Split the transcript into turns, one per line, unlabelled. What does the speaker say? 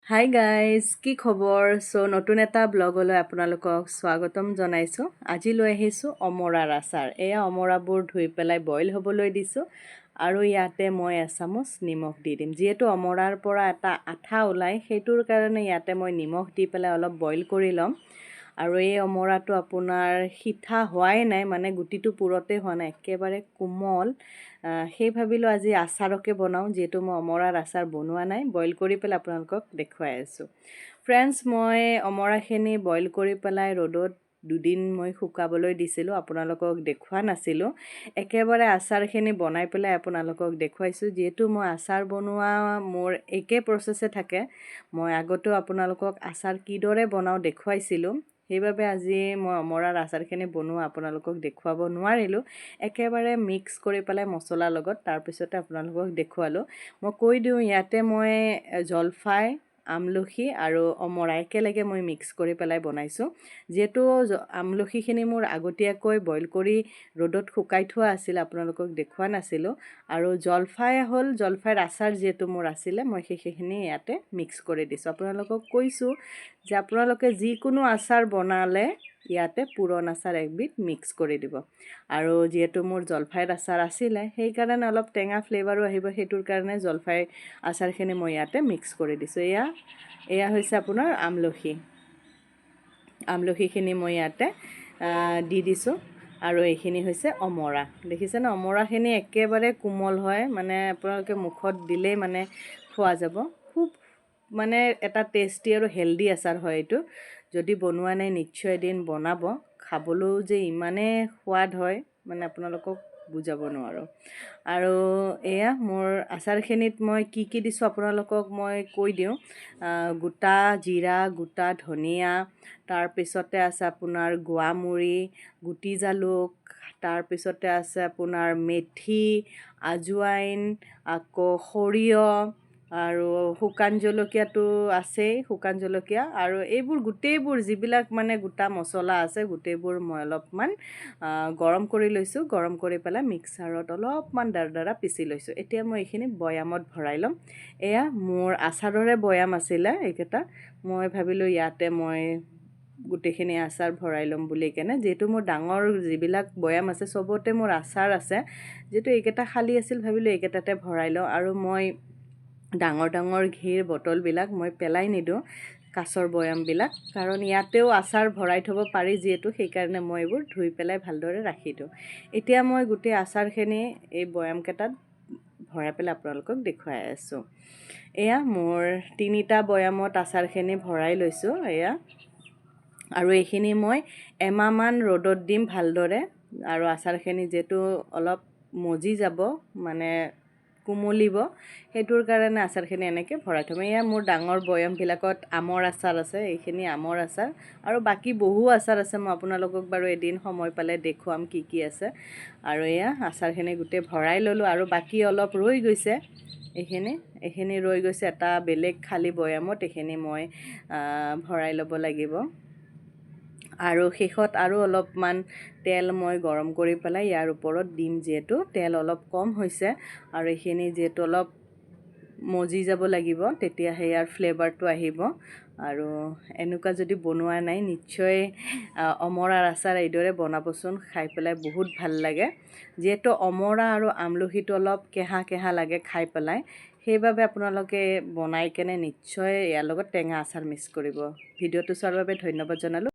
Hi guys, কি খবৰ? চ' নতুন এটা ব্লগলৈ আপোনালোকক স্বাগতম জনাইছোঁ। আজি লৈ আহিছোঁ অমৰাৰ আচাৰ। এয়া অমৰাবোৰ ধুই পেলাই বইল হ'বলৈ দিছোঁ আৰু ইয়াতে মই এচামুচ নিমখ দি দিম। যিহেতু অমৰাৰ পৰা এটা আঠা ওলায়, সেইটোৰ কাৰণে ইয়াতে মই নিমখ দি পেলাই অলপ বইল কৰি ল'ম। আৰু এই অমৰাটো আপোনাৰ সিঠা হোৱাই নাই, মানে গুটিটো পূৰতেই হোৱা নাই, একেবাৰে কোমল। সেই ভাবিলোঁ আজি আচাৰকে বনাওঁ, যিহেতু মই অমৰাৰ আচাৰ বনোৱা নাই। বইল কৰি পেলাই আপোনালোকক দেখুৱাই আছোঁ। ফ্ৰেণ্ডছ, মই অমৰাখিনি বইল কৰি পেলাই ৰ'দত 2 দিন মই শুকাবলৈ দিছিলোঁ। আপোনালোকক দেখুওৱা নাছিলোঁ, একেবাৰে আচাৰখিনি বনাই পেলাই আপোনালোকক দেখুৱাইছোঁ। যিহেতু মই আচাৰ বনোৱা মোৰ একে প্ৰচেছে থাকে, মই আগতেও আপোনালোকক আচাৰ কিদৰে বনাওঁ দেখুৱাইছিলোঁ, সেইবাবে আজি মই অমৰাৰ আচাৰখিনি বনোৱা আপোনালোকক দেখুৱাব নোৱাৰিলোঁ। একেবাৰে মিক্স কৰি পেলাই মছলাৰ লগত তাৰপিছতে আপোনালোকক দেখুৱালোঁ। মই কৈ দিওঁ, ইয়াতে মই জলফাই, আমলখি আৰু অমৰা একেলগে মই মিক্স কৰি পেলাই বনাইছোঁ। যিহেতু আমলখিখিনি মোৰ আগতীয়াকৈ বইল কৰি ৰ'দত শুকাই থোৱা আছিল, আপোনালোকক দেখুওৱা নাছিলোঁ। আৰু জলফাই হ'ল, জলফাইৰ আচাৰ যিহেতু মোৰ আছিলে, মই সেইখিনি ইয়াতে মিক্স কৰি দিছোঁ। আপোনালোকক কৈছোঁ যে আপোনালোকে যিকোনো আচাৰ বনালে ইয়াতে পুৰণ আচাৰ একবিধ মিক্স কৰি দিব। আৰু যিহেতু মোৰ জলফাইৰ আচাৰ আছিলে, সেইকাৰণে অলপ টেঙা ফ্লেভাৰো আহিব, সেইটোৰ কাৰণে জলফাই আচাৰখিনি মই ইয়াতে মিক্স কৰি দিছোঁ। এয়া হৈছে আপোনাৰ আমলখি। আমলখিখিনি মই ইয়াতে দি দিছোঁ আৰু এইখিনি হৈছে অমৰা। দেখিছেনে, অমৰাখিনি একেবাৰে কোমল হয়, মানে আপোনালোকে মুখত দিলেই মানে খোৱা যাব। খুব মানে এটা টেষ্টি আৰু হেল্ডি আচাৰ হয় এইটো। যদি বনোৱা নাই, নিশ্চয় এদিন বনাব। খাবলৈও যে ইমানেই সোৱাদ হয়, মানে আপোনালোকক বুজাব নোৱাৰোঁ। আৰু এয়া মোৰ আচাৰখিনিত মই কি কি দিছোঁ, আপোনালোকক মই কৈ দিওঁ। গোটা জিৰা, গোটা ধনিয়া, তাৰপিছতে আছে আপোনাৰ গোৱামুৰি, গুটি জালুক, তাৰপিছতে আছে আপোনাৰ মেথি, আজৱাইন, আকৌ সৰিয়হ আৰু শুকান জলকীয়াটো আছেই, শুকান জলকীয়া। আৰু এইবোৰ গোটেইবোৰ যিবিলাক মানে গোটা মছলা আছে, গোটেইবোৰ মই অলপমান গৰম কৰি লৈছোঁ। গৰম কৰি পেলাই মিক্সাৰত অলপমান দৰদৰা পিচি লৈছোঁ। এতিয়া মই এইখিনি বৈয়ামত ভৰাই ল'ম। এয়া মোৰ আচাৰৰে বৈয়াম আছিলে এইকেইটা। মই ভাবিলোঁ ইয়াতে মই গোটেইখিনি আচাৰ ভৰাই ল'ম বুলি কেনে। যিহেতু মোৰ ডাঙৰ যিবিলাক বৈয়াম আছে, চবতে মোৰ আচাৰ আছে, যিহেতু এইকেইটা খালী আছিল, ভাবিলোঁ এইকেইটাতে ভৰাই লওঁ। আৰু মই ডাঙৰ ডাঙৰ ঘিৰ বটলবিলাক মই পেলাই নিদিওঁ, কাঁচৰ বৈয়ামবিলাক, কাৰণ ইয়াতেও আচাৰ ভৰাই থ'ব পাৰি যিহেতু, সেইকাৰণে মই এইবোৰ ধুই পেলাই ভালদৰে ৰাখি দিওঁ। এতিয়া মই গোটেই আচাৰখিনি এই বৈয়ামকেইটাত ভৰাই পেলাই আপোনালোকক দেখুৱাই আছোঁ। এয়া মোৰ তিনিটা বৈয়ামত আচাৰখিনি ভৰাই লৈছোঁ এয়া। আৰু এইখিনি মই এমাহমান ৰ'দত দিম ভালদৰে। আৰু আচাৰখিনি যিহেতু অলপ মজি যাব, মানে কোমলিব, সেইটোৰ কাৰণে আচাৰখিনি এনেকৈ ভৰাই থ'ম। এয়া মোৰ ডাঙৰ বৈয়ামবিলাকত আমৰ আচাৰ আছে, এইখিনি আমৰ আচাৰ আৰু বাকী বহু আচাৰ আছে। মই আপোনালোকক বাৰু এদিন সময় পালে দেখুৱাম কি কি আছে। আৰু এয়া আচাৰখিনি গোটেই ভৰাই ল'লোঁ আৰু বাকী অলপ ৰৈ গৈছে। এইখিনি ৰৈ গৈছে এটা বেলেগ খালী বৈয়ামত, এইখিনি মই ভৰাই ল'ব লাগিব। আৰু শেষত আৰু অলপমান তেল মই গৰম কৰি পেলাই ইয়াৰ ওপৰত দিম, যিহেতু তেল অলপ কম হৈছে। আৰু এইখিনি যিহেতু অলপ মজি যাব লাগিব, তেতিয়াহে ইয়াৰ ফ্লেভাৰটো আহিব। আৰু এনেকুৱা যদি বনোৱা নাই, নিশ্চয় অমৰাৰ আচাৰ এইদৰে বনাবচোন, খাই পেলাই বহুত ভাল লাগে। যিহেতু অমৰা আৰু আমলখিটো অলপ কেঁহা কেঁহা লাগে খাই পেলাই, সেইবাবে আপোনালোকে বনাই কেনে নিশ্চয় ইয়াৰ লগত টেঙা আচাৰ মিক্স কৰিব। ভিডিঅ'টো চোৱাৰ বাবে ধন্যবাদ জনালোঁ।